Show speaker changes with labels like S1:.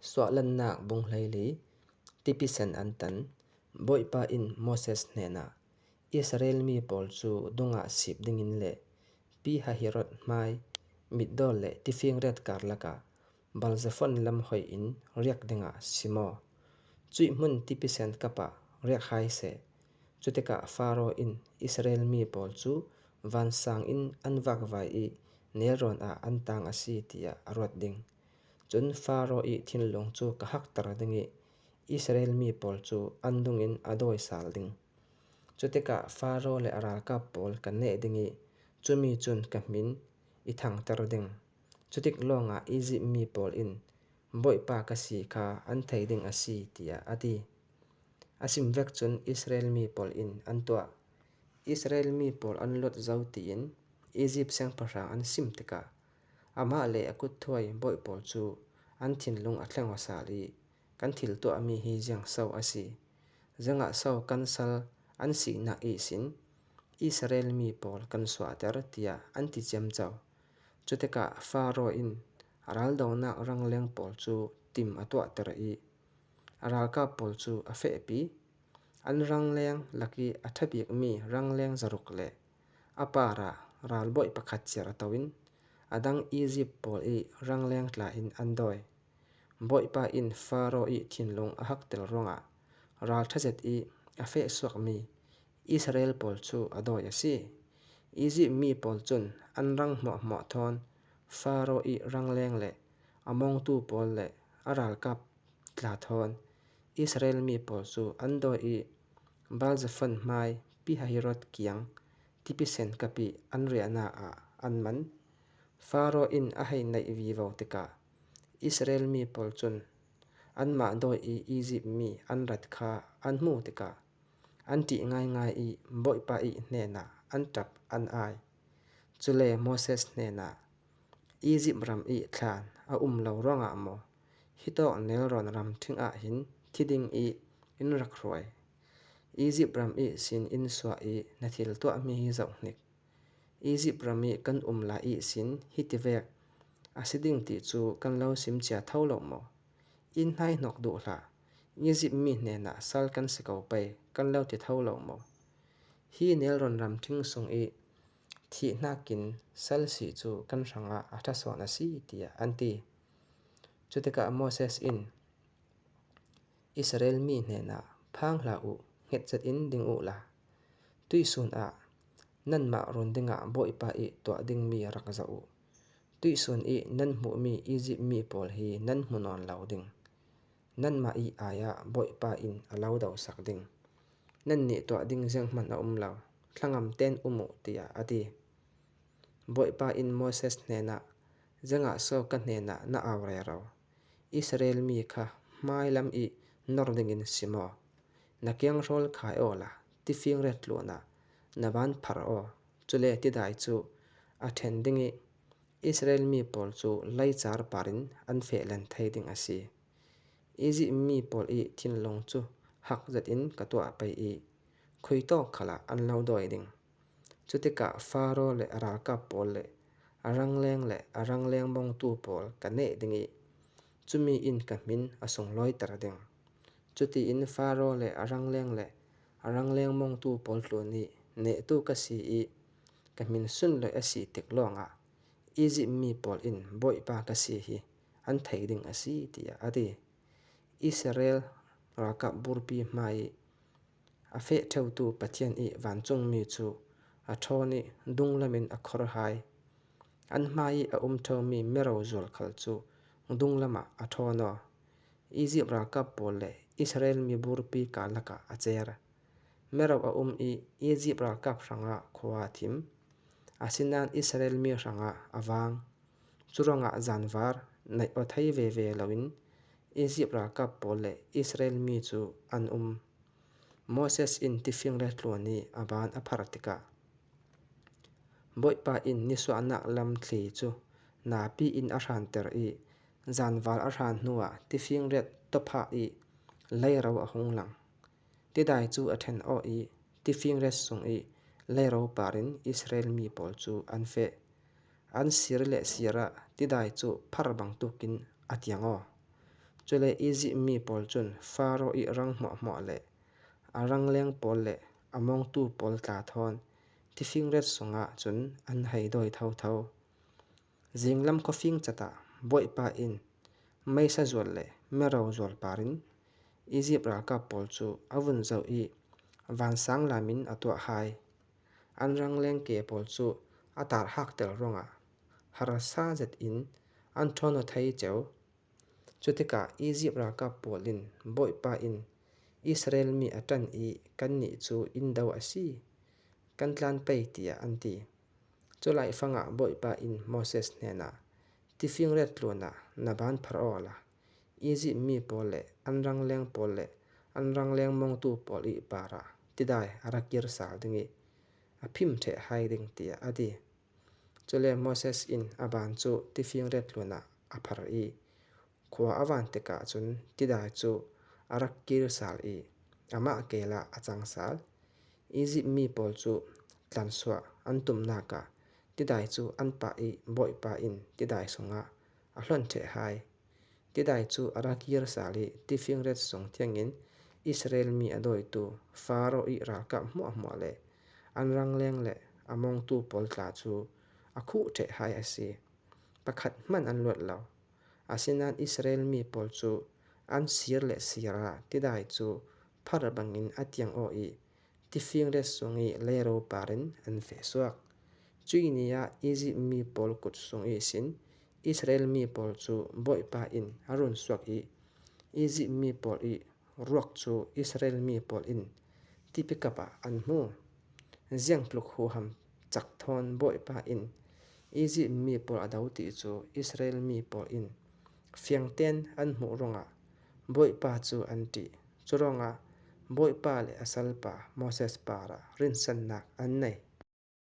S1: Suahlannak bung 14, tipi sen an tan. Bawipa in Moses hnenah, Israel mi pawl cu dung ah sip dingin le Pi Hahiroth hmai, Migdol le tifingriat karlak ah Balzafon lam hoih in riak dingah si maw? Cuih hmun tipi sen kap ah riak hai seh. Cu tikah Faro in Israel mi pawl cu vansang in an vakvai i nelrawn ah an tang a si tiah a ruat ding. Cun Faro i thinlung cu ka hakter ding i Israel mi pawl cu an dung in a dawi sal ding. Cu tikah Faro le a ralkap pawl ka neh ding i cu mi cun ka min i thangter ding. Cu tik lawngah Izipt mi pawl in Bawipa ka si kha an thei ding a si, tiah a ti. A sim vek cun Israel mi pawl in an tuah. Israel mi pawl an luat zau tiin Izipt siangpahrang an sim tikah amah le a kutthuai bawi pawl cu an thinlung a thleng hmasal i kan thil tuahmi hi ziang so a si. Zangah so kan sal an sinak ihsin Israel mi pawl kan suahter tiah an ti ciamco. Cu tikah Faro in a raldohnak rangleng pawl cu tim a tuahter i A ralkap pawl cu a fehpi. An rangleng lak i a ṭha bikmi rangleng 600 le a par ah ralbawi pakhat cer a to in a dang Izipt pawl i rangleng tla in an dawi. Bawipa in Faro i thinlung a hakter ruangah ralṭha zet i a fehsuakmi Israel pawl cu a dawi a si. Izipt mi pawl cun an rang hmuahhmuah thawn Faro i rangleng le a mawngtu pawl le a ralkap tla thawn Israel mi pawl cu an dawi i Baal-zefon hmai Pi-hahiroth kiang tipi sen kapi an riahnak ah an man. Faro inn a hei naih vivo tikah Israel mi pawl cun anmah dawi i Izipt mi an rat kha an hmuh tikah an ṭih ngaingai i Bawipa i hnenah an ṭap an ai. Cule Moses hnenah, Izipt ram i thlan a um lo ruangah maw hi tawk nelrawn ram ṭhing ah hin thi ding i in rak hruai? Izipt ram i sin in suah i na thil tuahmi hi zoh hnik. Izipt ram i kan um lai i sin hi ti vek a si ding ti cu kan lo sim cia tho lo maw? Inn hnaihnok duh hlah. Izipt mi hnenah sal kan si ko pei kan lo ti tho lo maw? Hi nelrawn ram ṭhing sung i Thihnak in sal si cu kan hrangah a ṭha sawn a si tiah an ti. Cu tikah Moses in Israel mi hnenah phang hlah u, hngetzet in ding u la. Tuihsun ah nanmah run dingah Bawipa i tuah dingmi rak zoh u. Tuihsun i nan hmuhmi Izipt mi pawl hi nan hmu nawn lo ding. Nanmah i ai ah Bawipa in a lo dosak ding. Nannih tuah ding zeihmanh a um lo. Thlangam tein um u, tiah a ti. Bawipa in Moses hnenah, Zengah so ka hnenah na au rero? Israel mi kha hmailam i nor dingin si maw? Na kianghrawl khai aw la, tifingret tluan ah na van phar aw, cule tidai cu a ṭhen ding i Israel mi pawl cu leicar par in an feh len thai ding a si. Izipt mi pawl i thinlung cu hak zet in ka tuah pei i khuitawk khal ah an lo dawi ding. Cu tikah Faro le a ralkap pawl le a rangleng le a rangleng mongtu pawl ka neh ding i cumi in ka min a sunglawiter ding. Cutiin Faro le a rangleng le a rangleng mongtu pawl tlun i nehtu ka si i ka min sunlawi a si tik lawngah Izipt mi pawl in Bawipa ka si hi an theih ding a si tiah a ti. Israel ralkap burpi hmai i a feh ṭheotu Pathian i vancungmi cu a ṭhawn i dunglam in a khor hai. An hmai i a um ṭheomi mero zualkhal cu dunglam ah a ṭhawn aw. Izipt ralkap pawl le Israel mi burpi karlak ah a cer. Mero a um i Izipt ralkap hrangah khua a thim. Asinain Israel mi hrangah a vang. Curuangah zanvar naih aw thei veve loin Izipt ralkap pawl le Israel mi cu an um. Moses in tifing le tluan i a van a phar tikah Bawipa in nisuahnak lam thli cu napi in a hranter i zanval a hran hnuah tifingriat tawphah i leiro a hung lang. Tidai cu a ṭhen awh i tifingriat sung i leiro par in Israel mi pawl cu an feh. An sir le sir ah tidai cu phar bantukin a tiang aw. Cule Izipt mi pawl cun Faro i rang hmuahhmuah le a rangleng pawl le a mawngtu pawl tla thawn tifingret sungah cun an hei dawi thotho. Zinglam khuafing cat ah Bawipa in meisa zual le mero zual par in Izipt ralkap pawl cu a vun zoh i vansang lam in a tuah hai. An rangleng ke pawl cu a tar hakter ruangah harsa zet in an ṭhawn aw thei cio. Cu tikah Izipt ralkap pawl in Bawipa in Israel mi a ṭanh i kannih cu inn do a si, kan tlan pei tiah an ti. Cu laifang ah Bawipa in Moses hnenah, Tifingret tlun ah na baan phar aw la, Izipt mi pawl le an rangleng pawl le an rangleng mongtu pawl i par ah tidai a rak kir sal ding i a phim ṭheh hai ding tiah a ti. Cule Moses in a baan cu tifingret tlun ah a phar i khua a van tikah cun tidai cu a rak kir sal i amah kel ah a cang sal. Izipt mi pawl cu tlansuah an tumnak ah tidai cu an pah i Bawipa in tidai sungah a hlonh ṭheh hai. Tidai cu a rak kir sal i tifingret sung tiangin Israel mi a dawitu Faro i ralkap hmuahhmuah le an rangleng le a mongtu pawl tla cu a khuh ṭheh hai a si. Pakhat hmanh an luat lo. Asinain Israel mi pawl cu an sir le sir ah tidai cu phar bangin a tiang awh i tifingret sung i leiro par in an fehsuak. Cui ni ah Izipt mi pawl kut sung ihsin Israel mi pawl cu Bawipa in a run suak i Izipt mi pawl i ruak cu Israel mi pawl in tipi kap ah an hmu. Ziangtluk huham cak thawn Bawipa in Izipt mi pawl a do ti cu Israel mi pawl in fiang tein an hmuh ruangah Bawipa cu an ṭih. Curuangah Bawipa le a salpa Moses par ah rinsannak an nei.